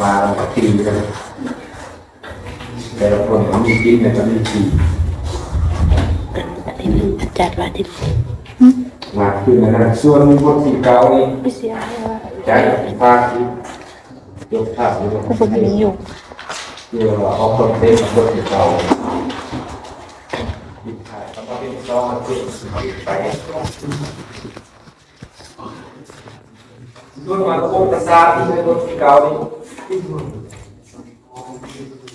ວ່າກັນ ແຕ່ລະຄົນກໍມີກິນ ແລ້ວກໍມີຂີ່ ອັນນີ້ມັນຈັດວ່າທີ່ ມາຄືນນັ້ນ ສ່ວນບົດທີເກົ້ານີ້ ໄປເສຍໃຫ້ວ່າ ຈາກພາກທີ່ ຍົກພາບຢູ່ ກໍບໍ່ມີຢູ່ ເພື່ອອອກຄອນເທັນບົດທີເກົ້າ ຜິດພາດ ຄຳວ່າເປັນສອງ ມັນເປັນໄປ ສ່ວນມາລະບົບປະສາດທີ່ໃນບົດທີເກົ້ານີ້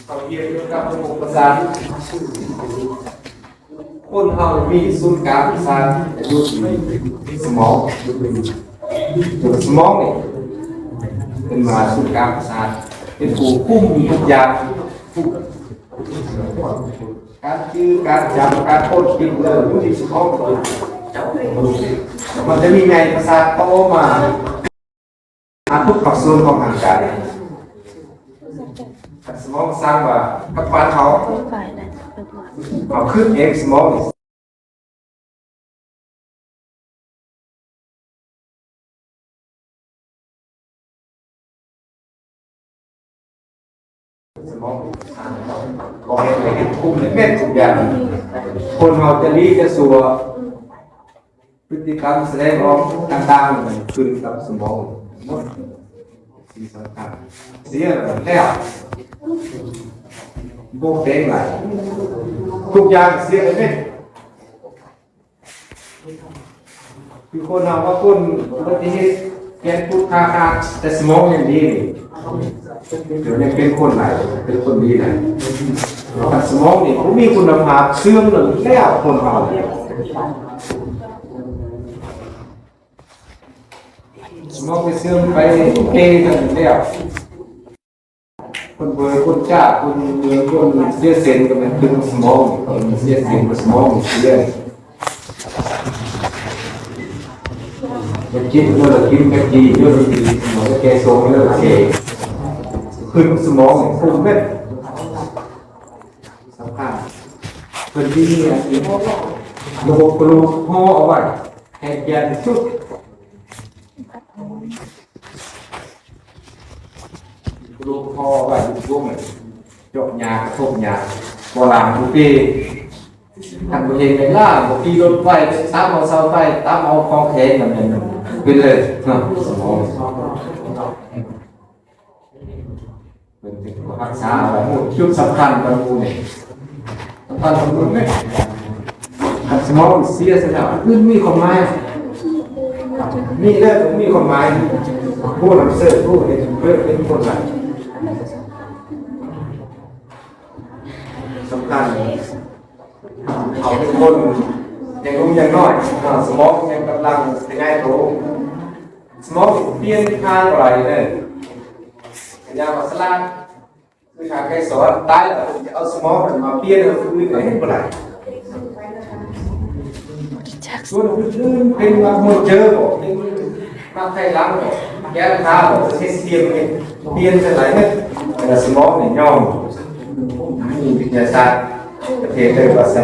ເຮົາຮຽນກ່ຽວກັບລະບົບປະສາດ ຄົນເຮົາມີສູນກາງປະສາດຢູ່ທີ່ສະໝອງ ສະໝອງນີ້ເປັນວ່າສູນກາງປະສາດ ເປັນຜູ້ຄຸມທຸກຢ່າງ ການຈື່ ການຈຳ ການຄົ້ນຄິດ ເລື່ອງຢູ່ທີ່ສະໝອງ ມັນຈະມີໃຍປະສາດຕໍ່ມາ ຫາທຸກພາກສ່ວນຂອງຮ່າງກາຍ ສະໝອງສັ່ງວ່າ ກັບບ້ານເຮົາ ເຮົາຄິດເອງ ສະໝອງ ສະໝອງ ບໍ່ເຮັດໃຫ້ເຮັດ ຄຸມເຮັດເມັດທຸກຢ່າງ ຄົນເຮົາຈະດີຈະຊົ່ວ ພຶດຕິກຳສະແດງອອກຕ່າງໆ ມັນຂຶ້ນກັບສະໝອງໝົດ ສິ່ງສຳຄັນ ເສຍແລ້ວ ບໍ່ແປງຫຼາຍ ທຸກຢ່າງເສຍໄປເໝິດ ຄືຄົນເຮົາວ່າຄົນອຸບັດຕິເຫດ ແຂນພຸດຂາຂາດ ແຕ່ສະໝອງຍັງດີນີ້ ດຽວນີ້ເປັນຄົນຫຼາຍ ເປັນຄົນດີຫຼາຍ ຄັນສະໝອງນີ້ບໍ່ມີຄຸນນະພາບ ເສື່ອມແລ້ວ ຄົນເຮົາ ສະໝອງໄປເສື່ອມໄປເກກັນແລ້ວ ຄົນເບີ ຄົນຈ້າ ຄົນເມືອງ ຄົນເສຍເສັ້ນກໍແມ່ນເປັນສະໝອງ ຄົນເສຍເສັ້ນກໍສະໝອງເສຍ ໄປກິນ ເອີ ກິນໄປກີ ເອີ ສະໝອງແກ່ຊົງ ເອີ ເສຍ ຂຶ້ນສະໝອງ ຂຶ້ນເມັດ ສຳຄັນ ເພິ່ນມີອັນນີ້ ລະບົບກະດູກຫໍ່ເອົາໄວ້ ໃຫ້ແກ່ນທີ່ສຸດ ກະດູກຫໍ່ໄວ້ຢູ່ໂຮງ ຈົກຫຍ້າ ກະທົບຫຍ້າ ບໍ່ລ້າງບໍ່ຕີ ຄັນບໍ່ເຮັດແມ່ນລ້າງ ບໍ່ຂີ່ລົດໄຟ ຕຳເອົາເສົາໄຟ ຕຳເອົາຂອງແຂງ ນັ້ນແມ່ນເປັນເລີຍເນາະ ສະໝອງ ເພິ່ນເປັນຜູ້ຮັກສາເອົາໄວ້ ຈຸດສຳຄັນຂອງໝູ່ນີ້ ສຳຄັນຂອງໝູ່ນີ້ ຄັນສະໝອງເສຍຊະແລ້ວ ອື່ນມີຄວາມໝາຍ ມີແລ້ວບໍ່ມີຄວາມໝາຍ ຜູ້ນຳເສີດ ຜູ້ເຮັດເພິ່ນເປັນຄົນຫຼາຍ ສຳຄັນ ເຂົາເປັນຄົນຍັງໜຸ່ມຍັງນ້ອຍ ສະໝອງຍັງກຳລັງຂະຫຍາຍໂຕ ສະໝອງປ່ຽນທາງບໍ່ໄດ້ເດີ ກະຢ່າວ່າສະຫຼາດ ຄືທາງໄກສອນ ຕາຍແລ້ວເພິ່ນຈະເອົາສະໝອງນັ້ນມາປ່ຽນໃຫ້ຄົນອື່ນກໍເຮັດບໍ່ໄດ້ ສ່ວນອື່ນໆ ເປັນວ່າໂຮເຈີບໍ່ ເປັນມາໄທຫຼັງບໍ່ ແກ້ວທາບໍ່ ເຮັດປ່ຽນ ປ່ຽນຈັ່ງໃດເນາະ ແຕ່ສະໝອງນີ້ຍອມ ມີວິທະຍາສາດ ປະເທດເອີ້ນວ່າສະ